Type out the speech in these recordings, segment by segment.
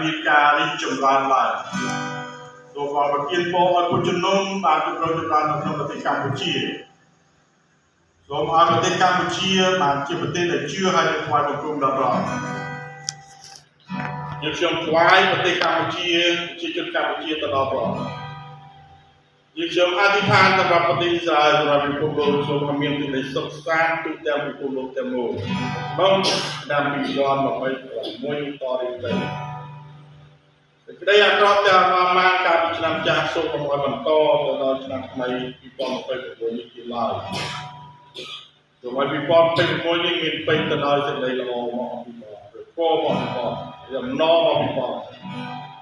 មានការរីកចម្រើនឡើងសូមព្រះប្រទានពរឲ្យពួកជំនុំបានចម្រុងចម្រើននៅក្នុងប្រទេសកម្ពុជាសូមឲ្យប្រទេសកម្ពុជាបានជាប្រទេសដែលជឿហើយនឹងថ្វាយបង្គំដល់ព្រះអង្គយើងខ្ញុំថ្វាយប្រទេសកម្ពុជាប្រជាជនកម្ពុជាទៅដល់ព្រះអង្គយើងខ្ញុំអធិដ្ឋានសម្រាប់ប្រទេសអ៊ីស្រាអែលសម្រាប់ពិភពលោកសូមឲ្យមានសេចក្តីសុខសាន្តទូទាំងពិភពលោកទាំងមូលក្នុងឆ្នាំ2026តរៀងទៅសេចក្តីអាក្រក់ទាំងអស់មកកាលពីឆ្នាំចាស់សូមកុំឲ្យបន្តទៅដល់ឆ្នាំថ្មី2026នេះទៀតឡើយសូមឲ្យ2026នេះមានពេញទៅដោយសេចក្តីល្អមកអំពីព្រះពរមកពីព្រះអំណរមកពីព្រះ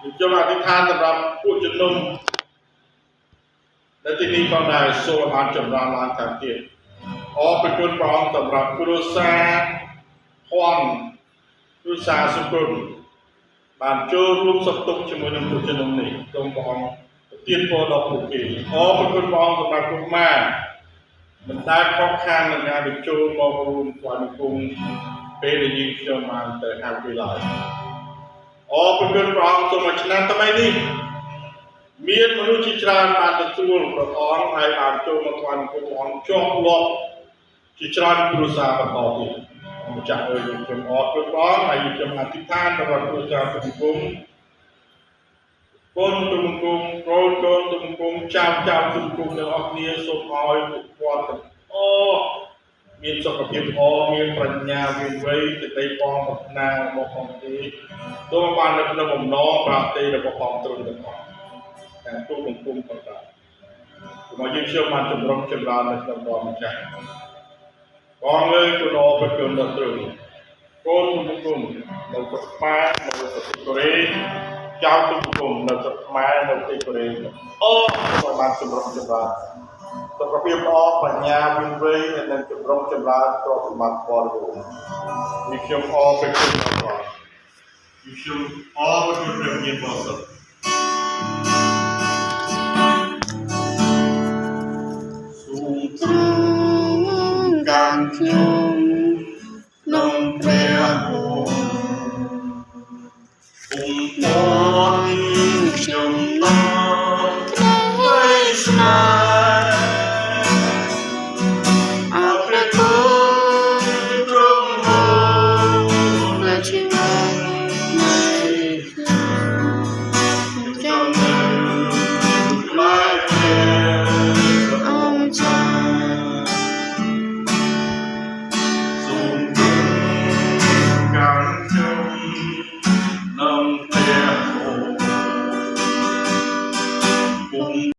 យើងខ្ញុំអធិដ្ឋានសម្រាប់ពួកជំនុំនៅទីនេះផងដែរសូមឲ្យបានចម្រើនឡើងតាមទៀតអរព្រះគុណព្រះអង្គសម្រាប់គ្រួសារភ័ណ្ឌគ្រួសារសុគន្ធបានចូលរួមសុខទុក្ខជាមួយនឹងពួកជំនុំនេះសូមព្រះអង្គប្រទានពរដល់ពួកគេអរព្រះគុណព្រះអង្គសម្រាប់កុមារមិនដែលខកខាននឹងការទៅចូលមករួមថ្វាយបង្គំពេលដែលយើងខ្ញុំបានទៅហៅគេឡើយអរព្រះគុណព្រះអង្គសូមឲ្យឆ្នាំថ្មីនេះមានមនុស្សជាច្រើនបានទទួលព្រះអង្គហើយបានចូលមកថ្វាយបង្គំព្រះអង្គជាប់លាប់ជាច្រើនគ្រួសារបន្តទៀតម្ចាស់អើយយើងខ្ញុំអរគុណព្រះអង្គហើយយើងខ្ញុំអធិដ្ឋានដល់គ្រួសារទូបង្គំកូនទូបង្គំកូនកូនទូបង្គំចៅចៅទូបង្គំទាំងអស់គ្នាសូមឲ្យពួកគាត់ទាំងអស់មានសុខភាពល្អមានប្រាជ្ញាវិវ័យសេចក្តីបងប្រាថ្នារបស់ផងទេសូមបាននៅក្នុងបំណងប្រាថ្នារបស់ផងទ្រង់ទាំងអស់ទាំងទូបង្គំផងដែរសូមឲ្យយើងខ្ញុំបានចម្រុងចម្រើននៅក្នុងព្រះម្ចាស់បងអើយគុណអរព្រះគុណដល់ទ្រង់កូនទូបង្គំនៅស្រុកខ្មែរនៅប្រទេសកូរ៉េចៅទូបង្គំនៅស្រុកខ្មែរនៅប្រទេសកូរ៉េអូសូមឲ្យបានចម្រុងចម្រើនសុខភាពល្អបញ្ញាវិវ័យនិងចម្រុងចម្រើនទ្រព្យសម្បត្តិបរិបូរណ៍នេះខ្ញុំអរព្រះគុណដល់ព្រះនេះខ្ញុំអរព្រះគុណព្រះវិញ្ញាណបរិសុទ្ធសូម ទ្រង់កាន់ខ្ញុំក្នុងព្រះហ គុំពនខ្ញុំដល់ ក្តី ស្នេហ៍ អរព្រះគុណ ទ្រង់ហូរ លើជីវិតនៃខ្ញុំចាំ ក្លាយព្រះ អង្ចា សូមទ្រង់កាន់ខ្ញុំក្នុងព្រះហូរគុំ